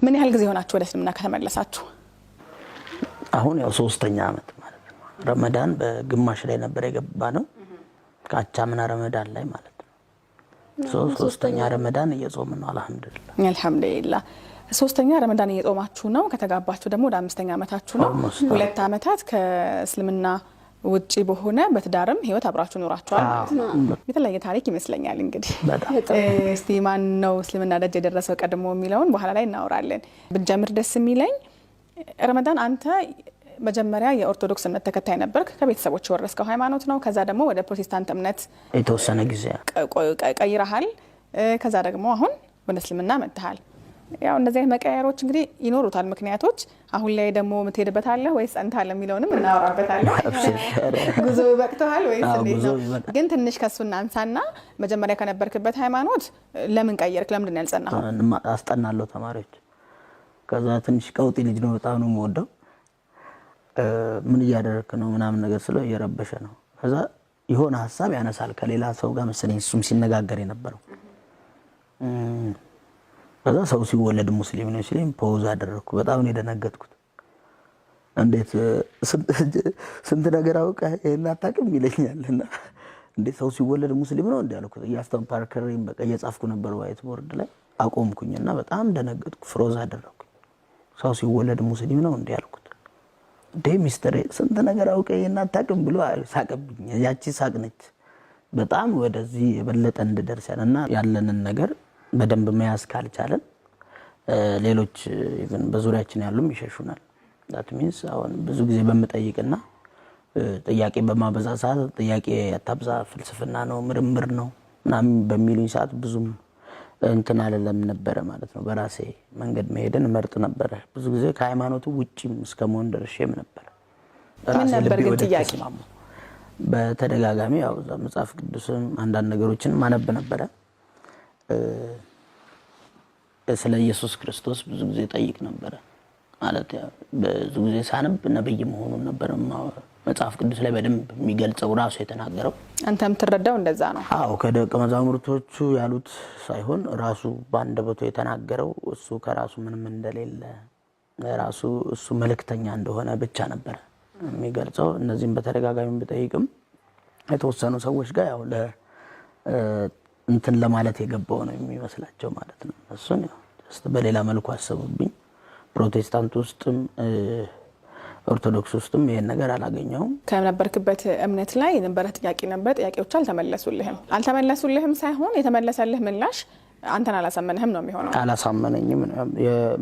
ምን ያህል ጊዜ ሆናችሁ ወደ እስልምና ከተመለሳችሁ? አሁን ያው ሶስተኛ አመት ማለት ነው። ረመዳን በግማሽ ላይ ነበር የገባነው፣ ከአቻምና ረመዳን ላይ ማለት ነው። ሶስተኛ ረመዳን እየጾምን ነው። አልሐምዱሊላህ። አልሐምዱሊላህ። ሶስተኛ ረመዳን እየጾማችሁ ነው። ከተጋባችሁ ደግሞ ወደ አምስተኛ ዓመታችሁ ነው። Almost. 2 ዓመታት ከእስልምና ውጪ በሆነ በትዳርም ህይወት አብራችሁ ኖራችኋል ማለት ነው። የተለየ ታሪክ ይመስለኛል። እንግዲህ በጣም። እስቲ ማን ነው እስልምና ደጅ የደረሰው ቀድሞ የሚለውን በኋላ ላይ እናወራለን። ብንጀምር ደስ የሚለኝ ረመዳን፣ አንተ መጀመሪያ የኦርቶዶክስ እምነት ተከታይ ነበርክ። ከቤተሰቦች የወረስከው ሃይማኖት ነው። ከዛ ደግሞ ወደ ፕሮቴስታንት እምነት የተወሰነ ጊዜ ቀይረሃል። ከዛ ደግሞ አሁን ወደ እስልምና መጥተሃል። ያው እንደዚህ አይነት መቀያየሮች እንግዲህ ይኖሩታል ምክንያቶች። አሁን ላይ ደግሞ የምትሄድበት አለ ወይስ ጸንተሃል የሚለውንም እናወራበታለን። ጉዞ በቅተዋል ወይስ እንዴት ጉዞ ነው? ይበቃል። ግን ትንሽ ከሱ እናንሳና መጀመሪያ ከነበርክበት ሃይማኖት ለምን ቀየርክ? ለምንድን ነው ያልጸናኸው? አስጠናለሁ ተማሪዎች። ከዛ ትንሽ ቀውጢ ልጅ ነው፣ በጣም ነው የምወደው። ምን እያደረግክ ነው ምናምን ነገር ስለው እየረበሸ ነው። ከዛ የሆነ ሀሳብ ያነሳል፣ ከሌላ ሰው ጋር መሰለኝ እሱም ሲነጋገር የነበረው። ከዛ ሰው ሲወለድ ሙስሊም ነው ሲለኝ pause አደረግኩ። በጣም ነው የደነገጥኩት። እንዴት ስንት ነገር አውቀህ ይሄን አታውቅም ይለኛል። እና እንዴት ሰው ሲወለድ ሙስሊም ነው እንዲ አልኩት። እያስተም ፓርከሬን በቃ እየጻፍኩ ነበር white board ላይ፣ አቆምኩኝ እና በጣም ደነገጥኩ። Froze አደረግኩኝ። ሰው ሲወለድ ሙስሊም ነው እንዲ አልኩት። እንዴ ሚስተር፣ ስንት ነገር አውቀህ ይሄን አታውቅም ብሎ ሳቀብኝ። ያቺ ሳቅ ነች በጣም ወደዚህ የበለጠ እንድደርስ ያለ። እና ያለንን ነገር በደንብ መያዝ ካልቻለን ሌሎች even በዙሪያችን ያሉም ይሸሹናል። That means አሁን ብዙ ጊዜ በምጠይቅና ጥያቄ በማበዛ ሰዓት ጥያቄ አታብዛ፣ ፍልስፍና ነው፣ ምርምር ነው ምናምን በሚሉኝ ሰዓት ብዙም እንትን አልለም ነበረ ማለት ነው። በራሴ መንገድ መሄድን እመርጥ ነበረ። ብዙ ጊዜ ከሃይማኖቱ ውጪም እስከ መሆን ደርሼም ነበረ። ምን ራሴ ነበር ልቤ ግን ወደ ጥያቄ? ተስማሙ። በተደጋጋሚ ያው እዛ መጽሐፍ ቅዱስም አንዳንድ ነገሮችን ማነብ ነበረ። ስለ ኢየሱስ ክርስቶስ ብዙ ጊዜ ጠይቅ ነበረ። ማለት ያው ብዙ ጊዜ ሳነብ ነብይ መሆኑን ነበር መጽሐፍ ቅዱስ ላይ በደንብ የሚገልጸው፣ ራሱ የተናገረው። አንተ የምትረዳው እንደዛ ነው። አዎ፣ ከደቀ መዛሙርቶቹ ያሉት ሳይሆን ራሱ በአንደበቱ የተናገረው፣ እሱ ከራሱ ምንም እንደሌለ፣ ራሱ እሱ መልእክተኛ እንደሆነ ብቻ ነበረ የሚገልጸው። እነዚህም በተደጋጋሚ ብጠይቅም የተወሰኑ ሰዎች ጋር ያው እንትን ለማለት የገባው ነው የሚመስላቸው ማለት ነው። እሱን ያው just በሌላ መልኩ አሰቡብኝ። ፕሮቴስታንት ውስጥም ኦርቶዶክስ ውስጥም ይሄን ነገር አላገኘውም። ከነበርክበት እምነት ላይ የነበረ ጥያቄ ነበር። ጥያቄዎች አልተመለሱልህም። አልተመለሱልህም ሳይሆን የተመለሰልህ ምላሽ አንተን አላሳመንህም ነው የሚሆነው። አላሳመነኝም።